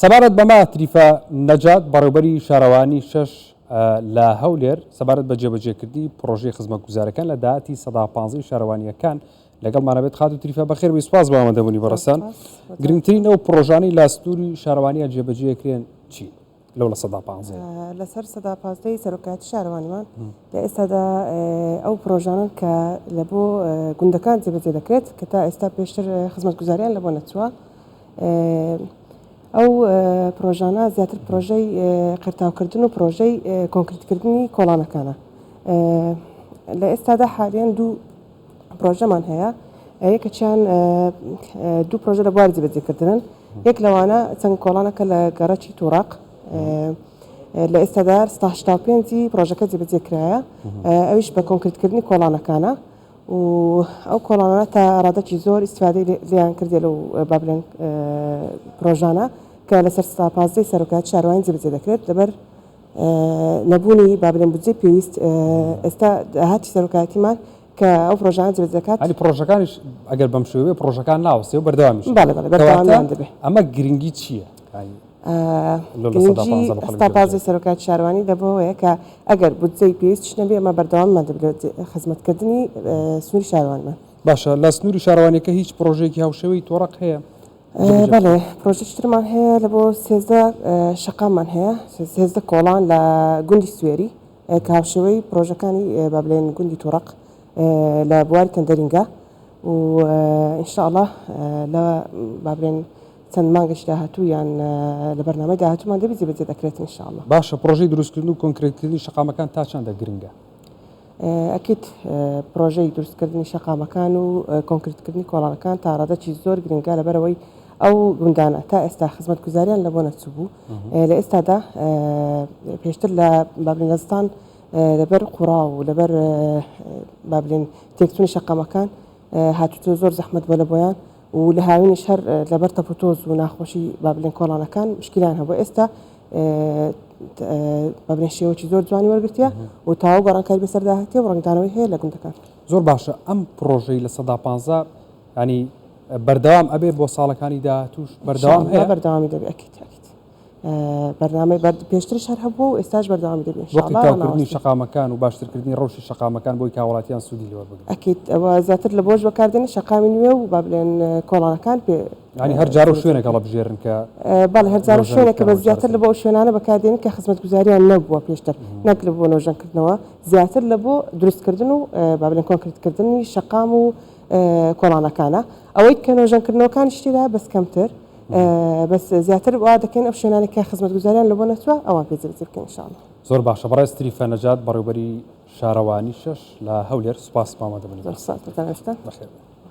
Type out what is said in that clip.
سەبارەت بەمە تریفە نەجات بەڕێوبەری شارەوانی شەش لە هەولێر سەبارەت بە جێبەجێکردنی پڕۆژەی خزمەتگوزارەکان لە داهاتی 15% شارەوانییەکان لەگەڵمانە بێت. خاتوو تریفە بەخێر بێی، سوپاس بۆ ئامادەبوونی بەڕێزتان. گرنگترین ئەو پڕۆژانەی لە سنووری شارەوانییە جێبەجێکرێن چین لەو 15%؟ لەسەر 15% سەرۆکایەتی شارەوانیمان لە ئێستادا ئەو پڕۆژانەن کە لە بۆ گوندەکان جێبەجێ دەکرێت کە تا ئێستا پێشتر خزمەتگوزاریان لە بۆ نەچووە. ئەو پرۆژانە زیاتر پرۆژەی قەرتاوکردن و پرۆژەی کۆنکریتکردنی کۆڵانەکانە. لە ئێستادا حالیەن دوو پرۆژەمان هەیە، یەکەکیان دوو پرۆژە لە بواری جێبەجێکردنن، یەک لەوانە چەند کۆڵانەکە لە گەڕەکی توڕەق لە ئێستادا 85 پرۆژەکە جێبەجێ کرایە، ئەویش بە کۆنکریتکردنی کۆڵانەکانە. و ئەو کۆڵانانە تا ڕادەکی زۆر ئیستفادەی لێیان کردیە لەو با بلێن پرۆژانە کە لەسەر 15 سەرۆکایەتی شارەوانی جێبەجێ دەکرێت لەبەر نەبوونی با بلێن بودجەی پێویست ئێستا داهاتی سەرۆکایەتیمان کە ئەو پرۆژانە جێبەجێ دەکات. هەنی پرۆژەکانیش ئەگەر بەم شێوەیە پرۆژەکان ناوەستێ و بەردەوامیش. بەڵێ بەڵێ بەردەوامیان دەبێ. ئەمە گرنگی چییە؟ گرنگی 15 سەرۆکایەتی شارەوانی لەبەوەیە کە ئەگەر بودجەی پێویستیش نەبێ ئێمە بەردەواممان دەبێت لە خزمەتکردنی سنووری شارەوانیمان. باشە لە سنووری شارەوانیەکە هیچ پڕۆژەیەکی هاوشێوەی تۆڕەق هەیە؟ بەڵێ پڕۆژەکی ترمان هەیە لە بۆ 13 شەقاممان هەیە، 13 کۆڵان لە گوندی سوێری کە هاوشێوەی پڕۆژەکانی با بڵێن گوندی تۆڕەق لە بواری تەندەرینگە و ان شاء اللە لە با بڵێن چەند مانگێکی داهاتوو یان لە بەرنامەی داهاتوومان دەبێت جێبەجێ دەکرێت ان شاء اللە. باشە پڕۆژەی دروستکردن و کۆنکرێتکردنی شەقامەکان تا چەندە گرنگە؟ ئەکید پڕۆژەی دروستکردنی شەقامەکان و کۆنکرێتکردنی کۆڵانەکان تا ڕادەکی زۆر گرنگە لەبەرئەوەی ئەو گوندانە تا ئێستا خزمەتگوزاریان لەبۆ نەچووبوو لە ئێستادا پێشتر لە با بڵێین لە زستان لەبەر قوڕاو و لەبەر با بڵێین تێکچوونی شەقامەکان هاتوچۆ زۆر زەحمەت بووە لە بۆیان و لە هاوینیش هەر لەبەر تەپوتۆز و ناخۆشی با بڵێن کۆڵانەکان مشکلیان هەبوو ئێستا با بڵێن شێوەکی زۆر جوانی وەرگرتیە و تەواو گۆڕانکاری بەسەردا هاتیە و ڕەنگدانەوەی هەیە لە گوندەکان. زۆر باشە ئەم پڕۆژەی 15% ینی بەردەوام ئەبێ بۆ ساڵەکانی داهاتووش بەردەوام هەیە؟ بەردەوامی دەبێ ئەکید ئەکید. بەرنامەی بەر پێشتریش هەر هەبووە و ئێستاش بەردەوامی دەبێت بۆ قیرتاوکردنی شەقامەکان و باشترکردنی ڕەوشی شەقامەکان بۆی کە هاوڵاتیان سوودی لێ وەربگرن. ئەکید ئەوە زیاتر لە بۆش بەکاردێنن شەقامی نوێ و با بلێن کۆڵانەکان پێ یانی هەر جارە و شوێنێک هەڵەبژێرن کە بەڵێ هەر جارە و شوێنێک کە بە زیاتر لە بۆ ئەو شوێنانە بەکاردێنن کە خزمەتگوزاریان نەبووە پێشتر نەک لە بۆ نۆژەنکردنەوە زیاتر لە بۆ دروستکردن و با بلێن کۆنکریتکردنی شەقام و کۆڵانەکانە ئەوەی کە نۆژەنکردنەوەکانیش تێدایە بەس کەمتر بەس زیاتر وا دەکەین ئەو شوێنانەی کە خزمەتگوزاریان لەبۆ نەچووە ئەوان پێ جێبەجێ بکەین ان شاء اللە. زۆر باشە بەڕێز تریفە نەجات بەڕێوبەری شارەوانی شەش لە هەولێر سوپاس بۆ ئامادەبوونی زۆر سوپاس بۆتان ئێستا. بەخێر بێن.